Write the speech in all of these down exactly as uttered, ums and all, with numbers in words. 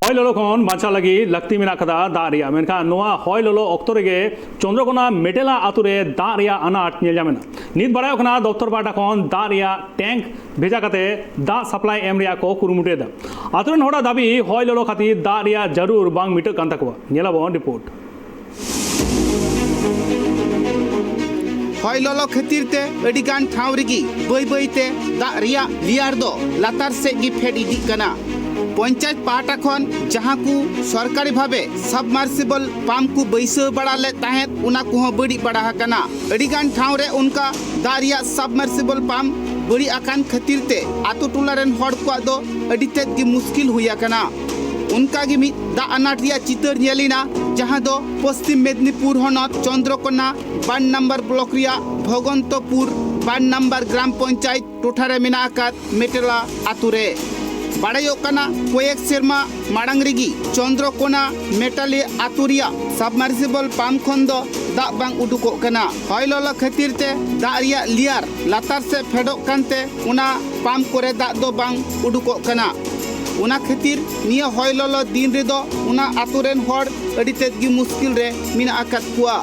ᱦᱚᱭ ᱞᱚᱞᱚ ᱠᱷᱚᱱ ᱵᱟᱧᱪᱟᱣ ᱞᱟᱹᱜᱤᱫ ᱞᱟᱹᱠᱛᱤ ᱢᱮᱱᱟᱜ ᱟᱠᱟᱫᱟ ᱫᱟᱜ ᱨᱮᱭᱟᱜ, ᱢᱮᱱᱠᱷᱟᱱ ᱱᱚᱣᱟ ᱦᱚᱭ ᱞᱚᱞᱚ ᱚᱠᱛᱚ ᱨᱮᱜᱮ ᱪᱚᱱᱫᱨᱚᱠᱳᱱᱟ ᱢᱮᱴᱮᱞᱟ ᱟᱛᱳ ᱨᱮ ᱫᱟᱜ ᱨᱮᱭᱟᱜ ᱟᱱᱟᱴ ᱧᱮᱞ ᱧᱟᱢ ᱮᱱᱟ᱾ ᱱᱤᱛ ᱵᱟᱲᱟᱭᱚᱜ ᱠᱟᱱᱟ ᱫᱚᱯᱛᱚᱨ ᱯᱟᱦᱴᱟ ᱠᱷᱚᱱ ᱫᱟᱜ ᱨᱮᱭᱟᱜ ᱴᱮᱝᱠ ᱵᱷᱮᱡᱟ ᱠᱟᱛᱮ ᱫᱟᱜ ᱥᱟᱯᱞᱟᱭ ᱮᱢ ᱨᱮᱭᱟᱜ ᱠᱚ ᱠᱩᱨᱩᱢᱩᱴᱩᱭᱮᱫᱟ᱾ ᱟᱛᱳ ᱨᱮᱱ ᱦᱚᱲᱟᱜ ᱫᱟᱹᱵᱤ, ᱦᱚᱭ ᱞᱚᱞᱚ ᱠᱷᱟᱹᱛᱤᱨ ᱫᱟᱜ ᱨᱮᱭᱟᱜ ᱡᱟᱹᱨᱩᱲ ᱵᱟᱝ ᱢᱤᱴᱟᱹᱜ ᱠᱟᱱ ᱛᱟᱠᱚᱣᱟ᱾ ᱧᱮᱞᱟᱵᱚᱱ ᱨᱤᱯᱳᱨᱴ᱾ ᱦᱚᱭ ᱞᱚᱞᱚ ᱠᱷᱟᱹᱛᱤᱨ ᱛᱮ ᱟᱹᱰᱤ ᱜᱟᱱ ᱴᱷᱟᱶ ᱨᱮᱜᱮ ᱵᱟᱹᱭ ᱵᱟᱹᱭ ᱛᱮ ᱫᱟᱜ ᱨᱮᱭᱟᱜ ᱞᱮᱭᱟᱨ ᱫᱚ ᱞᱟᱛᱟᱨ ᱥᱮᱫ ᱜᱮ ᱯᱷᱮᱰ ᱤᱫᱤᱜ ᱠᱟᱱᱟ᱾ ᱯᱚᱧᱪᱟᱭᱮᱛ ᱯᱟᱦᱴᱟ ᱠᱷᱚᱱ ᱡᱟᱦᱟᱸ ᱠᱚ ᱥᱚᱨᱠᱟᱨᱤ ᱵᱷᱟᱵᱮ ᱥᱟᱵᱢᱟᱨᱥᱤᱵᱚᱞ ᱯᱟᱢᱯ ᱠᱚ ᱵᱟᱹᱭᱥᱟᱹᱣ ᱵᱟᱲᱟ ᱞᱮᱫ ᱛᱟᱦᱮᱸᱫ, ᱚᱱᱟ ᱠᱚᱦᱚᱸ ᱵᱟᱹᱲᱤᱡ ᱵᱟᱲᱟ ᱟᱠᱟᱱᱟ᱾ ᱟᱹᱰᱤ ᱜᱟᱱ ᱴᱷᱟᱶ ᱨᱮ ᱚᱱᱠᱟ ᱫᱟᱜ ᱨᱮᱭᱟᱜ ᱥᱟᱵᱢᱟᱨᱥᱤᱵᱚᱞ ᱯᱟᱢᱯ ᱵᱟᱹᱲᱤᱡ ᱟᱠᱟᱱ ᱠᱷᱟᱹᱛᱤᱨ ᱛᱮ ᱟᱛᱳ ᱴᱚᱞᱟ ᱨᱮᱱ ᱦᱚᱲ ᱠᱚᱣᱟᱜ ᱫᱚ ᱟᱹᱰᱤ ᱛᱮᱫ ᱜᱮ ᱢᱩᱥᱠᱤᱞ ᱦᱩᱭ ᱟᱠᱟᱱᱟ᱾ ᱚᱱᱠᱟ ᱜᱮ ᱢᱤᱫ ᱫᱟᱜ ᱟᱱᱟᱴ ᱨᱮᱭᱟᱜ ᱪᱤᱛᱟᱹᱨ ᱧᱮᱞ ᱮᱱᱟ, ᱡᱟᱦᱟᱸ ᱫᱚ ᱯᱚᱥᱪᱤᱢ ᱢᱮᱫᱽᱱᱤᱯᱩᱨ ᱦᱚᱱᱚᱛ ᱪᱚᱱᱫᱨᱚᱠᱳᱱᱟ ᱵᱟᱨ ᱱᱟᱢᱵᱟᱨ ᱵᱞᱚᱠ ᱨᱮᱭᱟᱜ ᱵᱷᱚᱜᱚᱱᱛᱚᱯᱩᱨ ᱵᱟᱨ ᱱᱟᱢᱵᱟᱨ ᱜᱨᱟᱢ ᱯᱚᱧᱪᱟᱭᱮᱛ ᱴᱚᱴᱷᱟ ᱨᱮ ᱢᱮᱱᱟᱜ ᱟᱠᱟᱫ ᱢᱮᱴᱮᱞᱟ ᱟᱛᱳ ᱨᱮ᱾ ᱵᱟᱲᱟᱭᱚᱜ ᱠᱟᱱᱟ, ᱠᱚᱭᱮᱠ ᱥᱮᱨᱢᱟ ᱢᱟᱲᱟᱝ ᱨᱮᱜᱮ ᱪᱚᱱᱫᱨᱚᱠᱳᱱᱟ ᱢᱮᱴᱟᱞᱤ ᱟᱛᱳ ᱨᱮᱭᱟᱜ ᱥᱟᱵᱢᱟᱨᱥᱤᱵᱚᱞ ᱯᱟᱢᱯ ᱠᱷᱚᱱ ᱫᱚ ᱫᱟᱜ ᱵᱟᱝ ᱩᱰᱩᱠᱚᱜ ᱠᱟᱱᱟ᱾ ᱦᱚᱭ ᱞᱚᱞᱚ ᱠᱷᱟᱹᱛᱤᱨ ᱛᱮ ᱫᱟᱜ ᱨᱮᱭᱟᱜ ᱞᱮᱭᱟᱨ ᱞᱟᱛᱟᱨ ᱥᱮᱫ ᱯᱷᱮᱰᱚᱜ ᱠᱟᱱᱛᱮ ᱚᱱᱟ ᱯᱟᱢᱯ ᱠᱚᱨᱮ ᱫᱟᱜ ᱫᱚ ᱵᱟᱝ ᱩᱰᱩᱠᱚᱜ ᱠᱟᱱᱟ᱾ ᱚᱱᱟ ᱠᱷᱟᱹᱛᱤᱨ ᱱᱤᱭᱟᱹ ᱦᱚᱭ ᱞᱚᱞᱚ ᱫᱤᱱ ᱨᱮᱫᱚ ᱚᱱᱟ ᱟᱛᱳ ᱨᱮᱱ ᱦᱚᱲ ᱟᱹᱰᱤ ᱛᱮᱫ ᱜᱮ ᱢᱩᱥᱠᱤᱞ ᱨᱮ ᱢᱮᱱᱟᱜ ᱟᱠᱟᱫ ᱠᱚᱣᱟ᱾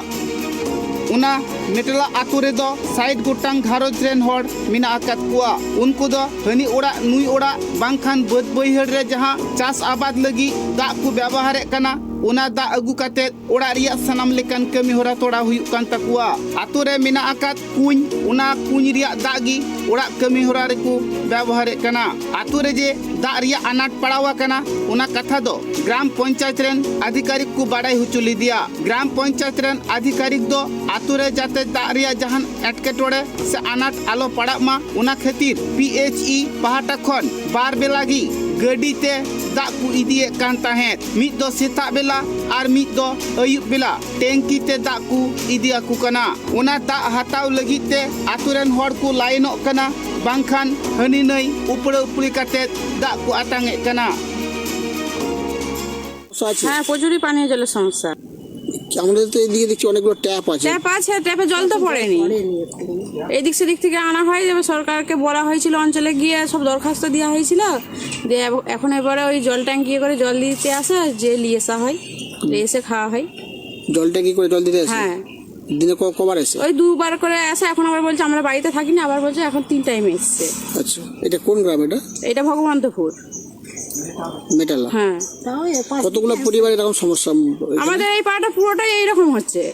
ᱚᱱᱟ ᱢᱮᱴᱞᱟ ᱟᱛᱳ ᱨᱮᱫᱚ ᱥᱟᱴ ᱜᱚᱴᱟᱝ ᱜᱷᱟᱨᱚᱸᱡᱽ ᱨᱮᱱ ᱦᱚᱲ ᱢᱮᱱᱟᱜ ᱟᱠᱟᱫ ᱠᱚᱣᱟ᱾ ᱩᱱᱠᱩ ᱫᱚ ᱦᱟᱹᱱᱤ ᱚᱲᱟᱜ ᱱᱩᱭ ᱚᱲᱟᱜ ᱵᱟᱝᱠᱷᱟᱱ ᱵᱟᱹᱫᱽ ᱵᱟᱹᱭᱦᱟᱹᱲ ᱨᱮ ᱡᱟᱦᱟᱸ ᱪᱟᱥ ᱟᱵᱟᱫᱽ ᱞᱟᱹᱜᱤᱫ ᱫᱟᱜ ᱠᱚ ᱵᱮᱵᱚᱦᱟᱨᱮᱫ ᱠᱟᱱᱟ, ᱚᱱᱟ ᱫᱟᱜ ᱟᱹᱜᱩ ᱠᱟᱛᱮ ᱚᱲᱟᱜ ᱨᱮᱭᱟᱜ ᱥᱟᱱᱟᱢ ᱞᱮᱠᱟᱱ ᱠᱟᱹᱢᱤ ᱦᱚᱨᱟ ᱛᱚᱲᱟᱣ ᱦᱩᱭᱩᱜ ᱠᱟᱱ ᱛᱟᱠᱚᱣᱟ᱾ ᱟᱛᱳ ᱨᱮ ᱢᱮᱱᱟᱜ ᱟᱠᱟᱫ ᱠᱩᱧ, ᱚᱱᱟ ᱠᱩᱧ ᱨᱮᱭᱟᱜ ᱫᱟᱜ ᱜᱮ ᱚᱲᱟᱜ ᱠᱟᱹᱢᱤ ᱦᱚᱨᱟ ᱨᱮᱠᱚ ᱵᱮᱵᱚᱦᱟᱨᱮᱫ ᱠᱟᱱᱟ᱾ ᱟᱛᱳ ᱨᱮ ᱡᱮ ᱫᱟᱜ ᱨᱮᱭᱟᱜ ᱟᱱᱟᱴ ᱯᱟᱲᱟᱣ ᱟᱠᱟᱱᱟ, ᱚᱱᱟ ᱠᱟᱛᱷᱟ ᱫᱚ ᱜᱨᱟᱢ ᱯᱚᱧᱪᱟᱭᱮᱛ ᱨᱮᱱ ᱟᱫᱷᱤᱠᱟᱨᱤᱠ ᱠᱚ ᱵᱟᱰᱟᱭ ᱦᱚᱪᱚ ᱞᱮᱫᱮᱭᱟ᱾ ᱜᱨᱟᱢ ᱯᱚᱧᱪᱟᱭᱮᱛ ᱨᱮᱱ ᱟᱫᱷᱤᱠᱟᱨᱤᱠ ᱫᱚ ᱟᱛᱳ ᱨᱮ ᱡᱟᱛᱮ ᱫᱟᱜ ᱨᱮᱭᱟᱜ ᱡᱟᱦᱟᱱ ᱮᱴᱠᱮᱴᱚᱬᱮ ᱥᱮ ᱟᱱᱟᱴ ᱟᱞᱚ ᱯᱟᱲᱟᱜ ᱢᱟ, ᱚᱱᱟ ᱠᱷᱟᱹᱛᱤᱨ ᱯᱤ ᱮᱭᱤᱪ ᱤ ᱯᱟᱦᱴᱟ ᱠᱷᱚᱱ ᱵᱟᱨ ᱵᱮᱞᱟ ᱜᱮ ᱜᱟᱹᱰᱤ ᱛᱮ ᱫᱟᱜ ᱠᱚ ᱤᱫᱤᱭᱮᱫ ᱠᱟᱱ ᱛᱟᱦᱮᱸᱫ᱾ ᱢᱤᱫ ᱫᱚ ᱥᱮᱛᱟᱜ ᱵᱮᱞᱟ ᱟᱨ ᱢᱤᱫ ᱫᱚ ᱟᱹᱭᱩᱵ ᱵᱮᱞᱟ ᱴᱮᱝᱠᱤ ᱛᱮ ᱫᱟᱜ ᱠᱚ ᱤᱫᱤ ᱟᱠᱚ ᱠᱟᱱᱟ᱾ ᱚᱱᱟ ᱫᱟᱜ ᱦᱟᱛᱟᱣ ᱞᱟᱹᱜᱤᱫ ᱛᱮ ᱟᱛᱳ ᱨᱮᱱ ᱦᱚᱲ ᱠᱚ ᱞᱟᱭᱤᱱᱚᱜ ᱠᱟᱱᱟ, ᱵᱟᱝᱠᱷᱟᱱ ᱦᱟᱹᱱᱤ ᱱᱟᱹᱭ ᱩᱯᱲᱟᱹ ᱩᱯᱲᱤ ᱠᱟᱛᱮ ᱫᱟᱜ ᱠᱚ ᱟᱛᱟᱝ ᱮᱫ ᱠᱟᱱᱟ᱾ হ্যাঁ, প্রচুরই পানীয় জলের সমস্যা। আমাদের তো এদিকে দেখছি অনেকগুলো ট্যাপ আছে। ট্যাপ আছে, ট্যাপে জল তো পড়েনি। এদিক সেদিক থেকে আনা হয়, এবার সরকারকে বলা হয়েছিল, অঞ্চলে গিয়ে সব দরখাস্ত দেওয়া হয়েছিল। দিয়ে এব- এখন এবারে ওই জল ট্যাঙ্কি করে জল দিতে আসে, যে নিয়ে আসা হয়, নিয়ে এসে খাওয়া হয়। জল ট্যাঙ্কি করে জল দিতে আসে? হ্যাঁ। দিনে ক- কবার এসে? ওই দুবার করে আসে। এখন আবার বলছে আমরা বাড়িতে থাকি না, আবার বলছে এখন তিন টাইম এসছে। আচ্ছা, এটা কোন গ্রাম এটা? এটা ভগবন্তপুর। মেটালা। হ্যাঁ। কতগুলো পরিবার এরকম সমস্যা? আমাদের এই পাড়াটা পুরোটাই এইরকম হচ্ছে।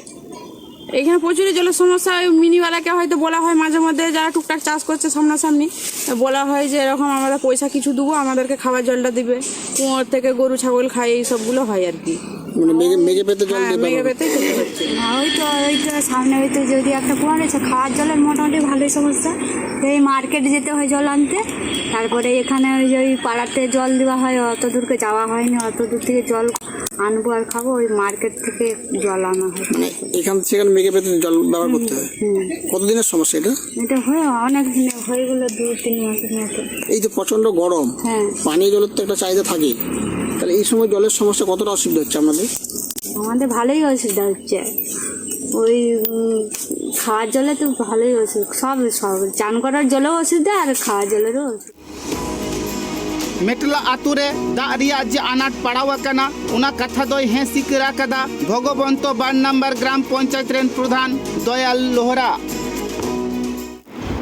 এখানে প্রচুরই জলের সমস্যা। ওই মিনিওয়ালাকে হয়তো বলা হয় মাঝে মধ্যে, যারা টুকটাক চাষ করছে সামনাসামনি, বলা হয় যে এরকম আমরা পয়সা কিছু দেবো, আমাদেরকে খাবার জলটা দিবে। কুয়োর থেকে গরু ছাগল খায়, এই সবগুলো হয় আর কি। মানে মেঘে, মেঘে পেতে জল হ্যাঁ, দিয়ে মেঘে ব্যবহার পেতে খেতে হচ্ছে। না, ওই তো, ওই তো সামনে ওই তো যদি একটা কুয়া রয়েছে, খাওয়ার জলের মোটামুটি ভালোই সমস্যা। এই মার্কেট যেতে হয় জল আনতে, তারপরে এখানে ওই যে ওই পাড়াতে জল দেওয়া হয়, অত দূরকে যাওয়া হয়নি, অত দূর থেকে জল আনবো আর খাবো, ওই মার্কেট থেকে জল আনা হয়। মানে এখান সেখানে মেঘে পেতে জল ব্যবহার করতে হয়। হুম। কতদিনের সমস্যা এটা? এটা হয়ে অনেক দিনে হয়ে গেল, দু তিন মাসের মতো। এই যে প্রচন্ড গরম, হ্যাঁ। পানীয় জলের তো একটা চাহিদা থাকে, তাহলে এই সময় জলের সমস্যা কতটা অসুবিধা হচ্ছে আপনাদের? আমাদের ভালোই অসুবিধা হচ্ছে। ওই উম, খাওয়ার জলে তো ভালোই অসুবিধা, সব সব চান করার জলেও অসুবিধা আর খাওয়ার জলেরও অসুবিধা। ᱢᱮᱴᱞᱟ ᱟᱛᱳ ᱨᱮ ᱫᱟᱜ ᱨᱮᱭᱟᱜ ᱡᱮ ᱟᱱᱟᱴ ᱯᱟᱲᱟᱣ ᱟᱠᱟᱱᱟ, ᱚᱱᱟ ᱠᱟᱛᱷᱟ ᱫᱚᱭ ᱦᱮᱸ ᱥᱤᱠᱟᱹᱨ ᱟᱠᱟᱫᱟ ᱵᱷᱚᱜᱚᱵᱚᱱᱛᱚ ᱵᱟᱨ ᱱᱟᱢᱵᱟᱨ ᱜᱨᱟᱢ ᱯᱚᱧᱪᱟᱭᱮᱛ ᱨᱮᱱ ᱯᱨᱚᱫᱷᱟᱱ ᱫᱚᱭᱟᱞ ᱞᱳᱦᱨᱟ᱾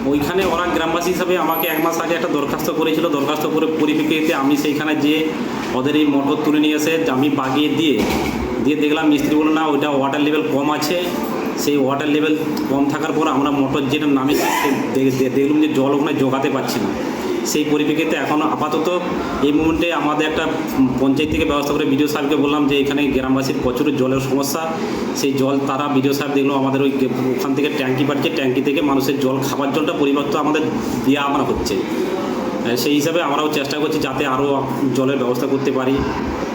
ওইখানে ওরা গ্রামবাসী হিসাবে আমাকে এক মাস আগে একটা দরখাস্ত করেছিল। দরখাস্ত করে পরিপ্রেক্ষিতে আমি সেইখানে যে ওদের এই মোটর তুলে নিয়ে এসে আমি বাগিয়ে দিয়ে দিয়ে দেখলাম, মিস্ত্রি বলল, "না, ওইটা ওয়াটার লেভেল কম আছে।" সেই ওয়াটার লেভেল কম থাকার পর আমরা মোটর যেটা নামে দেখলাম যে জল ওখানে জোগাতে পারছে না। সেই পরিপ্রেক্ষিতে এখন আপাতত এই মুমেন্টে আমাদের একটা পঞ্চায়েত থেকে ব্যবস্থা করে বিডিও সাহেবকে বললাম যে এখানে গ্রামবাসীর প্রচুর জলের সমস্যা। সেই জল তারা, বিডিও সাহেব দেখলো আমাদের ওই ওখান থেকে ট্যাঙ্কি পাঠিয়ে, ট্যাঙ্কি থেকে মানুষের জল, খাবার জলটা পরিবর্তে আমাদের দেওয়া আনা হচ্ছে। সেই হিসাবে আমরাও চেষ্টা করছি যাতে আরও জলের ব্যবস্থা করতে পারি।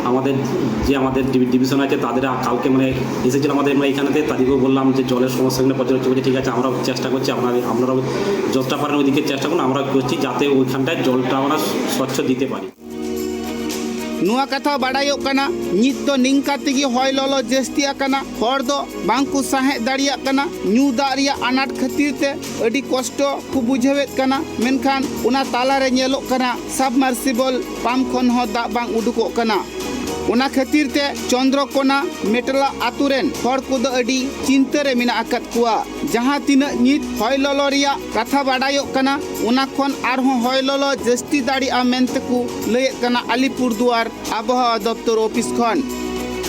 আমাদের যে আমাদের ডিভিশন আছে, তাদের কালকে মানে এসেছিল আমাদের, মানে এখানেতে তাদেরকেও বললাম যে জলের সমস্যা এখানে প্রচুর হচ্ছে। বলছে, "ঠিক আছে, আমরাও চেষ্টা করছি, আপনারা আপনারাও যতটা পারেন ওইদিকে চেষ্টা করুন, আমরা করছি যাতে ওইখানটায় জলটা আমরা স্বচ্ছ দিতে পারি।" ᱱᱚᱣᱟ ᱠᱟᱛᱷᱟ ᱵᱟᱰᱟᱭᱚᱜ ᱠᱟᱱᱟ, ᱱᱤᱛ ᱫᱚ ᱱᱤᱝᱠᱟ ᱛᱮᱜᱮ ᱦᱚᱭ ᱞᱚᱞᱚ ᱡᱟᱹᱥᱛᱤ ᱟᱠᱟᱱᱟ᱾ ᱦᱚᱲ ᱫᱚ ᱵᱟᱝ ᱠᱚ ᱥᱟᱦᱮᱸᱫ ᱫᱟᱲᱮᱭᱟᱜ ᱠᱟᱱᱟ᱾ ᱧᱩ ᱫᱟᱜ ᱨᱮᱭᱟᱜ ᱟᱱᱟᱴ ᱠᱷᱟᱹᱛᱤᱨ ᱛᱮ ᱟᱹᱰᱤ ᱠᱚᱥᱴᱚ ᱠᱚ ᱵᱩᱡᱷᱟᱹᱣᱮᱫ ᱠᱟᱱᱟ᱾ ᱢᱮᱱᱠᱷᱟᱱ ᱚᱱᱟ ᱛᱟᱞᱟᱨᱮ ᱧᱮᱞᱚᱜ ᱠᱟᱱᱟ, ᱥᱟᱵᱢᱟᱨᱥᱤᱵᱚᱞ ᱯᱟᱢᱯ ᱠᱷᱚᱱ ᱦᱚᱸ ᱫᱟᱜ ᱵᱟᱝ ᱩᱰᱩᱠᱚᱜ ᱠᱟᱱᱟ᱾ ᱚᱱᱟ ᱠᱷᱟᱹᱛᱤᱨ ᱛᱮ ᱪᱚᱱᱫᱨᱚᱠᱳᱱᱟ ᱢᱮᱴᱞᱟ ᱟᱛᱳ ᱨᱮᱱ ᱦᱚᱲ ᱠᱚᱫᱚ ᱟᱹᱰᱤ ᱪᱤᱱᱛᱟᱹ ᱨᱮ ᱢᱮᱱᱟᱜ ᱟᱠᱟᱫ ᱠᱚᱣᱟ᱾ ᱡᱟᱦᱟᱸ ᱛᱤᱱᱟᱹᱜ ᱱᱤᱛ ᱦᱚᱭ ᱞᱚᱞᱚ ᱨᱮᱭᱟᱜ ᱠᱟᱛᱷᱟ ᱵᱟᱰᱟᱭᱚᱜ ᱠᱟᱱᱟ, ᱚᱱᱟ ᱠᱷᱚᱱ ᱟᱨᱦᱚᱸ ᱦᱚᱭ ᱞᱚᱞᱚ ᱡᱟᱹᱥᱛᱤ ᱫᱟᱲᱮᱭᱟᱜᱼᱟ ᱢᱮᱱᱛᱮ ᱠᱚ ᱞᱟᱹᱭᱮᱫ ᱠᱟᱱᱟ ᱟᱞᱤᱯᱩᱨᱫᱩᱣᱟᱨ ᱟᱵᱚᱦᱟᱣᱟ ᱫᱚᱯᱛᱚᱨ ᱚᱯᱷᱤᱥ ᱠᱷᱚᱱ᱾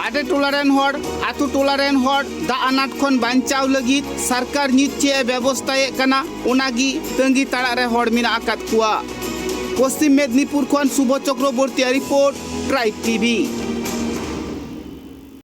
ᱟᱰᱮ ᱴᱚᱞᱟ ᱨᱮᱱ ᱦᱚᱲ, ᱟᱛᱳ ᱴᱚᱞᱟ ᱨᱮᱱ ᱦᱚᱲ ᱫᱟᱜ ᱟᱱᱟᱴ ᱠᱷᱚᱱ ᱵᱟᱧᱪᱟᱣ ᱞᱟᱹᱜᱤᱫ ᱥᱚᱨᱠᱟᱨ ᱱᱤᱛ ᱪᱮᱫ ᱮ ᱵᱮᱵᱚᱥᱛᱟᱭᱮᱫ ᱠᱟᱱᱟ, ᱚᱱᱟᱜᱮ ᱛᱟᱺᱜᱤ ᱛᱟᱲᱟᱜ ᱨᱮ ᱦᱚᱲ ᱢᱮᱱᱟᱜ ᱟᱠᱟᱫ ᱠᱚᱣᱟ᱾ ᱯᱚᱥᱪᱤᱢ ᱢᱮᱫᱽᱱᱤᱯᱩᱨ ᱠᱷᱚᱱ ᱥᱩᱵᱷᱚ ᱪᱚᱠᱨᱚᱵᱚᱨᱛᱤᱭᱟᱜ ᱨᱤᱯᱳᱨᱴ, ᱴᱨᱟᱭᱤᱵᱽ ᱴᱤᱵᱷᱤ᱾